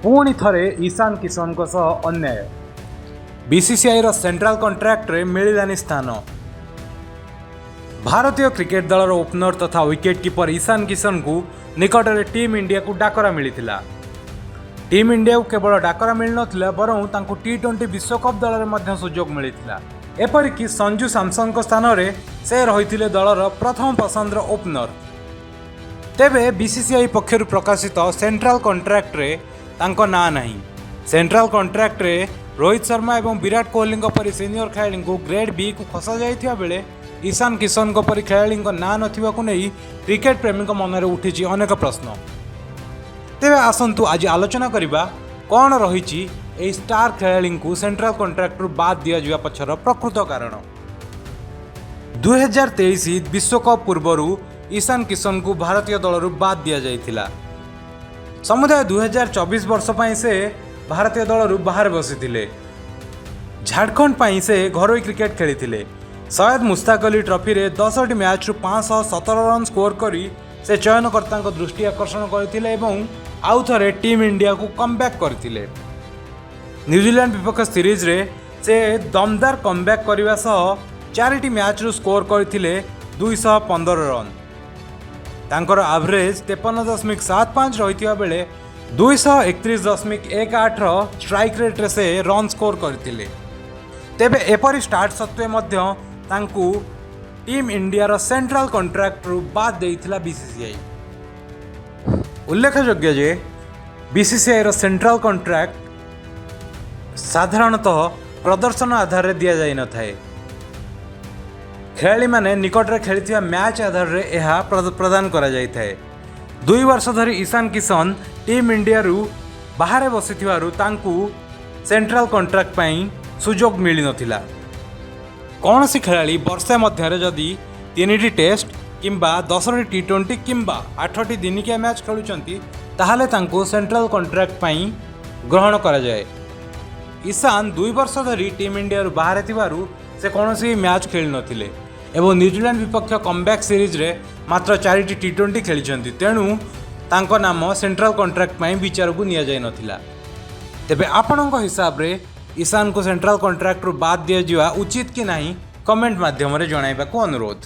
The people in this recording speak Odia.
ପୁଣି ଥରେ ଈଶାନ କିଶନଙ୍କ ସହ ଅନ୍ୟାୟ। ବିସିସିଆଇର ସେଣ୍ଟ୍ରାଲ କଣ୍ଟ୍ରାକ୍ଟରେ ମିଳିଲାନି ସ୍ଥାନ। ଭାରତୀୟ କ୍ରିକେଟ ଦଳର ଓପନର ତଥା ୱିକେଟ୍ କିପର ଈଶାନ କିଶନଙ୍କୁ ନିକଟରେ ଟିମ୍ ଇଣ୍ଡିଆକୁ ଡାକରା ମିଳିଥିଲା। ଟିମ୍ ଇଣ୍ଡିଆକୁ କେବଳ ଡାକରା ମିଳିନଥିଲା, ବରଂ ତାଙ୍କୁ ଟି-20 ବିଶ୍ୱକପ୍ ଦଳରେ ମଧ୍ୟ ସୁଯୋଗ ମିଳିଥିଲା। ଏପରିକି ସଞ୍ଜୁ ସାମସନଙ୍କ ସ୍ଥାନରେ ସେ ରହିଥିଲେ ଦଳର ପ୍ରଥମ ପସନ୍ଦର ଓପନର। ତେବେ ବିସିସିଆଇ ପକ୍ଷରୁ ପ୍ରକାଶିତ ସେଣ୍ଟ୍ରାଲ କଣ୍ଟ୍ରାକ୍ଟରେ ତାଙ୍କ ନାଁ ନାହିଁ। ସେଣ୍ଟ୍ରାଲ କଣ୍ଟ୍ରାକ୍ଟରେ ରୋହିତ ଶର୍ମା ଏବଂ ବିରାଟ କୋହଲିଙ୍କ ପରି ସିନିୟର ଖେଳାଳିଙ୍କୁ ଗ୍ରେଡ୍ ବିକୁ ଖସାଯାଇଥିବା ବେଳେ ଈଶାନ କିଶନଙ୍କ ପରି ଖେଳାଳିଙ୍କ ନାଁ ନଥିବାକୁ ନେଇ କ୍ରିକେଟ ପ୍ରେମୀଙ୍କ ମନରେ ଉଠିଛି ଅନେକ ପ୍ରଶ୍ନ। ତେବେ ଆସନ୍ତୁ ଆଜି ଆଲୋଚନା କରିବା, କ'ଣ ରହିଛି ଏହି ଷ୍ଟାର ଖେଳାଳିଙ୍କୁ ସେଣ୍ଟ୍ରାଲ କଣ୍ଟ୍ରାକ୍ଟରୁ ବାଦ୍ ଦିଆଯିବା ପଛର ପ୍ରକୃତ କାରଣ। 2023 ବିଶ୍ୱକପ୍ ପୂର୍ବରୁ ଈଶାନ କିଶନଙ୍କୁ ଭାରତୀୟ ଦଳରୁ ବାଦ୍ ଦିଆଯାଇଥିଲା। ସମୁଦାୟ 2024 ବର୍ଷ ପାଇଁ ସେ ଭାରତୀୟ ଦଳରୁ ବାହାରେ ବସିଥିଲେ। ଝାଡ଼ଖଣ୍ଡ ପାଇଁ ସେ ଘରୋଇ କ୍ରିକେଟ ଖେଳିଥିଲେ। ସୟଦ ମୁସ୍ତାକ ଅଲି ଟ୍ରଫିରେ 10ଟି ମ୍ୟାଚ୍ରୁ 517 ରନ୍ ସ୍କୋର କରି ସେ ଚୟନକର୍ତ୍ତାଙ୍କ ଦୃଷ୍ଟି ଆକର୍ଷଣ କରିଥିଲେ ଏବଂ ଆଉ ଥରେ ଟିମ୍ ଇଣ୍ଡିଆକୁ କମ୍ବ୍ୟାକ୍ କରିଥିଲେ। ନ୍ୟୁଜିଲାଣ୍ଡ ବିପକ୍ଷ ସିରିଜରେ ସେ ଦମଦାର କମ୍ବ୍ୟାକ୍ କରିବା ସହ ଚାରିଟି ମ୍ୟାଚ୍ରୁ ସ୍କୋର କରିଥିଲେ 215 ରନ୍। ତାଙ୍କର ଆଭରେଜ୍ 53.75 ରହିଥିବା ବେଳେ 231.18ର ଷ୍ଟ୍ରାଇକ୍ ରେଟ୍ରେ ସେ ରନ୍ ସ୍କୋର କରିଥିଲେ। ତେବେ ଏପରି ଷ୍ଟାର୍ଟ ସତ୍ତ୍ୱେ ମଧ୍ୟ ତାଙ୍କୁ ଟିମ୍ ଇଣ୍ଡିଆର ସେଣ୍ଟ୍ରାଲ କଣ୍ଟ୍ରାକ୍ଟରୁ ବାଦ୍ ଦେଇଥିଲା ବିସିସିଆଇ। ଉଲ୍ଲେଖଯୋଗ୍ୟ ଯେ ବିସିସିଆଇର ସେଣ୍ଟ୍ରାଲ କଣ୍ଟ୍ରାକ୍ଟ ସାଧାରଣତଃ ପ୍ରଦର୍ଶନ ଆଧାରରେ ଦିଆଯାଇନଥାଏ। ଖେଳାଳିମାନେ ନିକଟରେ ଖେଳିଥିବା ମ୍ୟାଚ୍ ଆଧାରରେ ଏହା ପ୍ରଦାନ କରାଯାଇଥାଏ। 2 ବର୍ଷ ଧରି ଈଶାନ କିଶନ ଟିମ୍ ଇଣ୍ଡିଆରୁ ବାହାରେ ବସିଥିବାରୁ ତାଙ୍କୁ ସେଣ୍ଟ୍ରାଲ କଣ୍ଟ୍ରାକ୍ଟ ପାଇଁ ସୁଯୋଗ ମିଳିନଥିଲା। କୌଣସି ଖେଳାଳି ବର୍ଷେ ମଧ୍ୟରେ ଯଦି ତିନିଟି ଟେଷ୍ଟ କିମ୍ବା 10ଟି ଟି-20 କିମ୍ବା ଆଠଟି ଦିନିକିଆ ମ୍ୟାଚ୍ ଖେଳୁଛନ୍ତି, ତାହେଲେ ତାଙ୍କୁ ସେଣ୍ଟ୍ରାଲ କଣ୍ଟ୍ରାକ୍ଟ ପାଇଁ ଗ୍ରହଣ କରାଯାଏ। ଈଶାନ 2 ବର୍ଷ ଧରି ଟିମ୍ ଇଣ୍ଡିଆରୁ ବାହାରେ ଥିବାରୁ ସେ କୌଣସି ମ୍ୟାଚ୍ ଖେଳିନଥିଲେ ଏବଂ ନ୍ୟୁଜିଲାଣ୍ଡ ବିପକ୍ଷ କମ୍ବ୍ୟାକ୍ ସିରିଜରେ ମାତ୍ର ଚାରିଟି ଟି-20 ଖେଳିଛନ୍ତି। ତେଣୁ ତାଙ୍କ ନାମ ସେଣ୍ଟ୍ରାଲ କଣ୍ଟ୍ରାକ୍ଟ ପାଇଁ ବିଚାରକୁ ନିଆଯାଇନଥିଲା। ତେବେ ଆପଣଙ୍କ ହିସାବରେ ଈଶାନକୁ ସେଣ୍ଟ୍ରାଲ କଣ୍ଟ୍ରାକ୍ଟରୁ ବାଦ୍ ଦିଆଯିବା ଉଚିତ କି ନାହିଁ, କମେଣ୍ଟ ମାଧ୍ୟମରେ ଜଣାଇବାକୁ ଅନୁରୋଧ।